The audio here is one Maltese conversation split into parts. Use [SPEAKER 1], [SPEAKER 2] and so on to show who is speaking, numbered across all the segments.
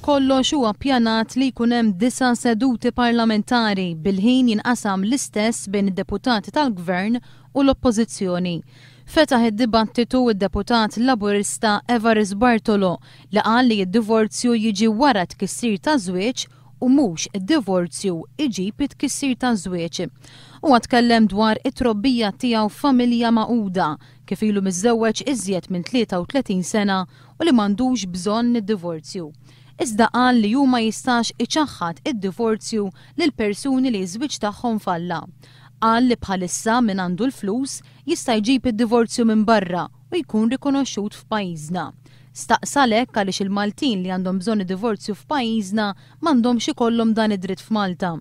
[SPEAKER 1] B'kollox huwa ppjanat li jkun hemm disa' seduti parlamentari bil-ħin jinqasam l-istess bejn id-deputati tal-Gvern u l-Oppożizzjoni. Fetaħ id-dibattitu d-deputat Laburista Evarist Bartolo li qal li d-divorzju jiġi wara t-tkissir taż-żwieġ u mhux id-divorzju iġib it-tkissir taż-żwieġ. Huwa tkellem dwar it-trobbija tiegħu f'familja magħquda, kif ilu miżżewweġ iżjed minn 33 sena u li m'għandux bżonn id-divorzju. Iżda qal li hu ma jistax iċaħħad id-divorzju lil persuni li ż-żwieġ tagħhom falla. Qal li bħalissa min għandu l-flus jista' jġib id-divorzju minn barra u jkun rikonoxxut f'pajjiżna. Staqsa għalhekk għaliex il-Maltin li għandhom bżonn id-divorzju f'pajjiżna m'għandhomx ikollhom dan id-dritt f'Malta.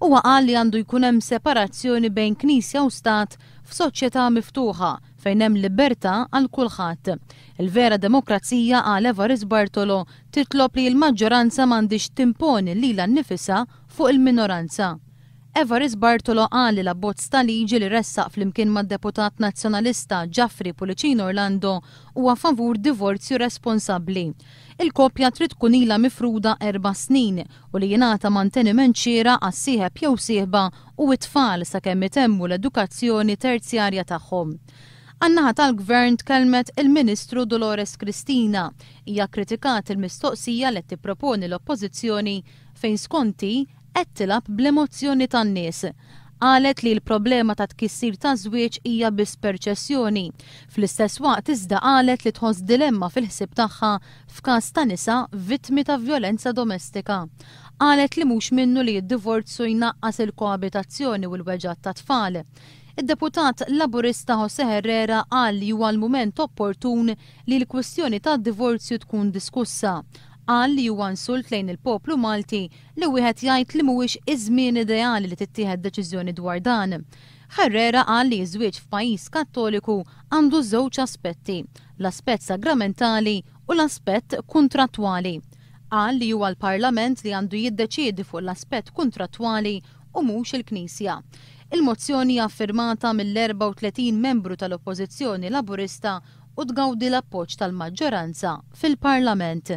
[SPEAKER 1] Huwa qal li għandu jkun hemm separazzjoni bejn Knisja u Stat f'soċjetà miftuħa fejn hemm libertà għal kulħadd. Il-vera demokrazija, qal Evarist Bartolo, titlob li l-maġġoranza m'għandhiex timponi lilha nnifisha fuq il-minoranza. Evarist Bartolo qal li l-abbozz ta' liġi li ressaq flimkien mad-deputat Nazzjonalista Geoffrey Pullicino Orlando huwa favur divorzju responsabbli. Il-koppja trid tkun ilha mifruda erba' snin u li jingħata manteniment xieraq għas-sieħeb jew sieħba u t-tfal sakemm itemmu l-edukazzjoni terzjarja tagħhom. Għan-naħa tal-Gvern tkellmet il-Ministru Dolores Cristina. Hija kkritikat il-mistoqsija li qed tipproponi l-Oppożizzjoni fejn skont hi qed tilgħab bl-emozzjoni tan-nies. Qalet li l-problema ta' tkissir ta' żwieġ hija biss perċessjoni. Fl-istess waqt iżda qalet li tħoss dilemma fil-ħsieb tagħha f'każ ta' nisa vittmi ta' vjolenza domestika. Qalet li mhux minnu li d-divorzju jnaqqas il-koabitazzjoni u l-weġgħat tat-tfal. Id-deputat Laburista José Herrera qal li huwa l-mument opportun li l-kwistjoni tad-divorzju tkun diskussa. Qal li huwa insult lejn il-poplu Malti li wieħed jgħid li mhuwiex iż-żmien ideali li tittieħed deċiżjoni dwar dan. Herrera qal li ż-żwieġ f'pajjiż Kattoliku għandu żewġ aspetti, l-aspett sagramentali u l-aspett kuntrattwali. Qal li huwa l-Parlament li għandu jiddeċiedi fuq l-aspett kuntrattwali u mhux il-Knisja. Il-mozzjoni hija ffirmata mill-34 membru tal-Oppożizzjoni Laburista u tgawdi l-appoġġ tal-maġġoranza fil-Parlament.